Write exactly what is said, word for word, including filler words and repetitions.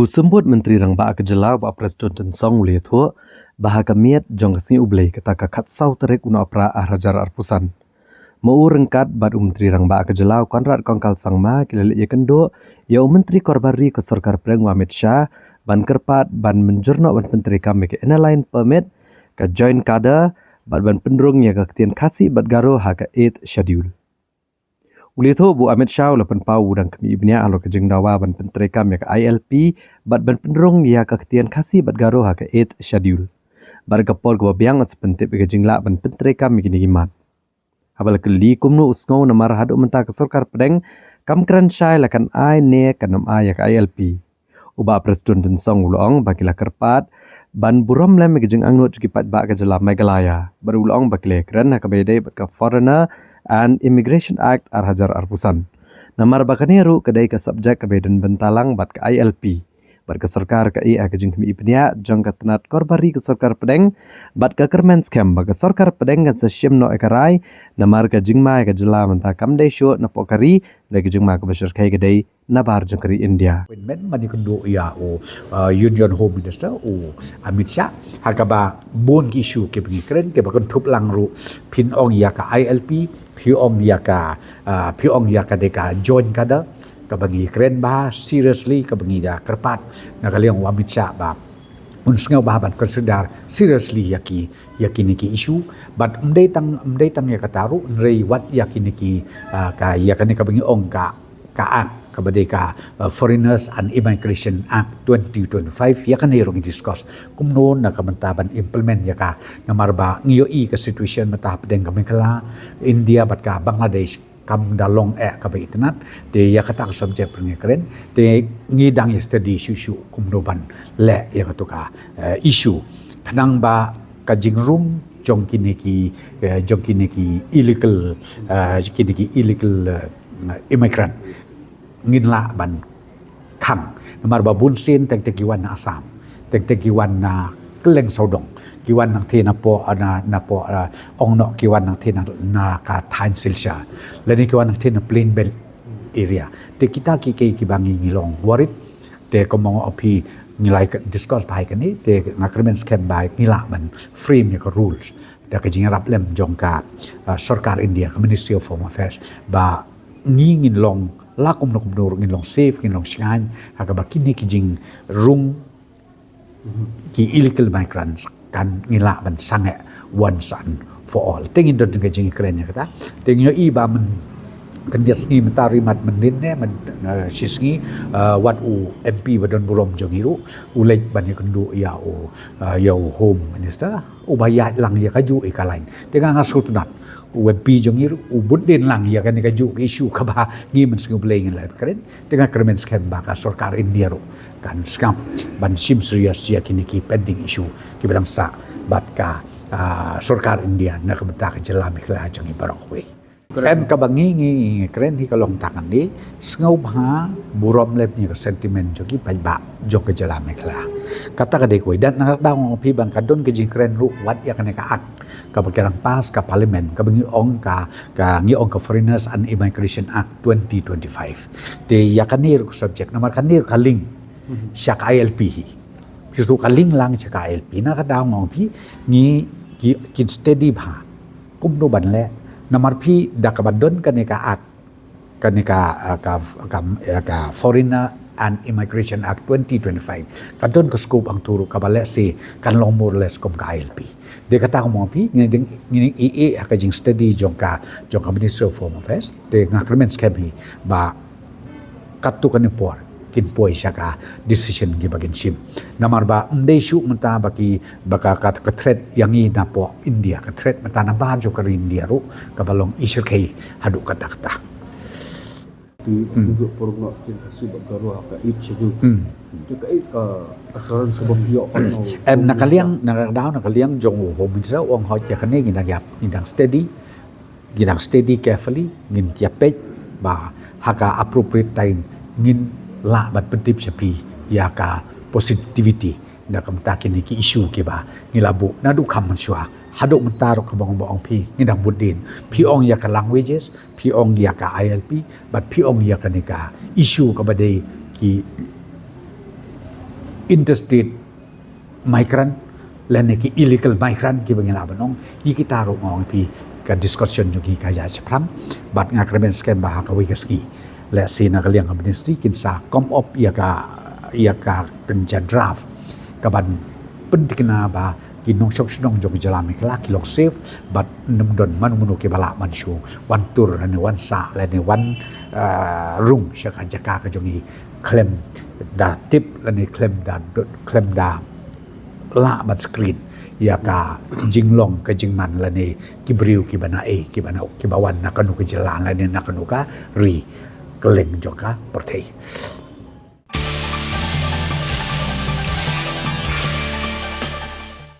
U Symbud Myntri Rangbah ka jylla, Bah Prestone Tynsong, u la ïathuh ba ha ka miet jong ka Sngi U Blei, kata ka khatsaw tarik u Nohprah ar hajar arphew san, ma u ryngkat bad u Myntri Rangbah ka jylla, u Conrad Kongkal Sangma, ki la leit ïakynduh ïa u Myntri Korbar Ri ka Sorkar Pdeng, u Amit Shah, ban kyrpad ban mynjur noh ban pyntreikam ïa ka Inner Line Permit, ka Joint Cadre, bad ban pynrung ïa ka ktien Khasi bad Garo ha ka Eighth Schedule. U la ïathuh ba u Amit Shah u la pynpaw ba u dang khmih bniah halor ka jingdawa ban pyntreikam ïa ka I L P bad ban pynrung ïa ka ktien Khasi bad Garo ha ka Eighth Schedule. Bad ka por kaba biang, sa pyntip ïa ka jinglah ban pyntreikam ïa kine ki mat. Haba la kylli kumno u sngew namar haduh mynta ka Sorkar Pdeng kam kren shai la kan ai ne kan ym ai ïa ka I L P, u Bah Prestone Tynsong u la ong ba ki la kyrpad ban burom lem ïa ka jingangnud jong ki paidbah ka jylla Meghalaya, bad u la ong ba ki la kren ha kaba ïadei bad ka Foreigner and Immigration Act ar hajar arphew san, namar ba kane ruh ka dei ka subject kaba ïadon bynta lang bad ka I L P. Bad ka sorkar ka ïeh ha ka jingkhmih bniah jong ka tnat Korbar Ri ka Sorkar Pdeng bad ka kyrmen skhem ba ka Sorkar Pdeng kan sa shim noh ïa ka rai, namar ka jingma ïa ka jylla mynta kam dei shuh napoh ka ri, da ka jingma kaba shyrkhei ka dei nabar jong ka ri India. Appointment ban ïakynduh ïa u, uh, Union Home Minister, u Amit Shah, ha kaba bun ki issue kiba ngi kren, kiba kynthup lang ruh, phin ong ïa ka I L P, phi ong ïa ka, uh, phi ong ïa ka dei ka Joint Cadre, kaba ngi kren bha seriously, kaba ngi da kyrpad na ka liang u Amit Shah ba un sngewbha ban consider seriously ïa ki, ïa kine ki issue. Bad ym dei tang, ym dei tang ïa kata ruh, hynrei wat ïa kine ki, ah, ka, ïa kane kaba ngi ong ka, ka Act, kaba dei ka, ah, Foreigners and Immigration Act twenty twenty-five, ïa kane ruh ngi discuss kumno na ka bynta ban implement ïa ka. Namar ba ngi ïohi ka situation mynta hapdeng ka Meghalaya, India bad ka Bangladesh kam da long eh kaba itynnad. Te ïa kata ka subject ruh ngi kren, te ngi dang ïa study shuh shuh kumno ban leh ïa katu ka, eh, issue, khnang ba ka jingrung jong kine ki, eh, jong kine ki illegal, eh, kine ki illegal, eh, immigrant ngin lah ban khang. Namar ba bun sien teng teng ki wan na Assam, teng teng ki wan na kylleng sawdong, ki wan nangtei napoh, na, napoh, ah, ong noh ki wan nangtei na, na ka thaiñ Silchar, lane ki wan nangtei na Plain Belt area. Te kita ki, ki, kiba ngi, ngi long worried. Te kumba nga ong phi, ngi la ïa discuss bha ïa kane, te nga kyrmen skhem ba ngi lah ban frame ïa ka rules da ka jingïarap lem jong ka, ah, sorkar India, ka Ministry of Home Affairs, ba ngi ngin long, la kumno kumno ruh ngin long safe, ngin long shngaiñ ha kaba kine ki jingrung ki illegal migrants kan ngi lah ban sangeh once and for all. Te ngin don ka jingkren ïa kata. Te ngi ïohi ba mynkhyndiat sngi mynta, ri mat myndin ne, myn, eh, shi sngi, eh, wat u M P ba don burom jong ngi ruh u leit ban ïakynduh ïa u, eh, ïa u Home Minister, uba ïaid lang ïa kajuh ïa ka line. Te nga nga sngewtynnat, u M P jong ngi ruh u bud dien lang ïa kane kajuh ka issue kaba ngi Mynsngi U Blei ngin leh kren. Te nga kyrmen skhem ba ka sorkar India ruh kan sngap ban shim serious ïa kine ki pending issue kiba dang sah bad ka, ah, sorkar India na ka bynta ka jylla Meghalaya jong ngi baroh kawei. Em, kaba ngi, ngi, ngi kren hi ka long tang kane, sngewbha burom lem ïa ka sentiment jong ki paidbah jong ka jylla Meghalaya. Kata ka dei kawei. Bad nga da ong phi ba ka don ka jingkren ruh wat ïa kane ka Act kaba ki dang pass ka Parliament, kaba ngi ong ka, ka ngi ong ka Foreigners and Immigration Act twenty twenty-five. Te ïa kane ruh ka subject, namar kane ruh ka link sha ka I L P hi. Phi sngew ka link lang sha ka I L P. Na ka daw nga ong phi, ngi ki, kin study bha kumno ban leh. Namar phi, da kaba don kane ka Act, kane ka, ah, ka, ka, ah, ka Foreigner and Immigration Act twenty twenty-five, ka don ka scope hangto ruh kaba lehse kan long more or less kum ka I L P. Dei kata ka mut phi, ngi dang, ngi, ngi, ngi, ha ka jingstudy jong ka, jong ka Ministry of Home Affairs, te nga kyrmen skhem hi ba katto katne por kin poi sha ka decision kiba kin shim. Namar ba ym dei shuh mynta ba ki, ba ka, ka, ka threat ïa ngi napoh India, ka threat mynta nabar jong ka ri India ruh kaba long i shyrkhei haduh katta katta. Te, hmm, kum jong por noh kin ka shu ba ka ruh ka Eighth Schedule. Hmm. Te ka Eighth ka assurance ba phi ïoh ka, em, na ka liang, na ka daw, na ka liang jong u Home Minister u ong hoi ïa kane ngi dang ïap, ngi dang study, ngi dang study carefully, ngin ïa peit ba ha ka appropriate time ngin lah ban pyntip sha phi ïa ka positivity na ka bynta kine ki issue kiba ngi la buh naduh kham mynshuwa. Haduh mynta ruh kaba nga ong phi, ngi dang bud dien. Phi ong ïa ka languages, phi ong ïa ka I L P, bad phi ong ïa kane ka issue kaba dei ki interstate migrant lane ki illegal migrant kiba ngi lah ban ong, ïa kita ruh nga ong ïa phi ka discussion jong ngi ka ïa shaphrang. Bad nga kyrmen skhem ba ha kawei ka sngi, lehse na ka liang ka ministry kin sa come up ïa ka, ïa ka pynja draft kaban pynthikna ba ki nongshong shnong jong ka jylla Meghalaya ki long safe, bad ym don mano mano kiba lah ban shu wan tur lane wan sah lane wan, ah, rung sha ka jaka ka jong ngi khlem da tip lane khlem da dot, khlem da lah ban screen ïa ka jinglong ka jingman lane ki briew kiba na ei, kiba na, kiba wan na kano ka jylla lane na kano ka ri kylleng jong ka pyrthei.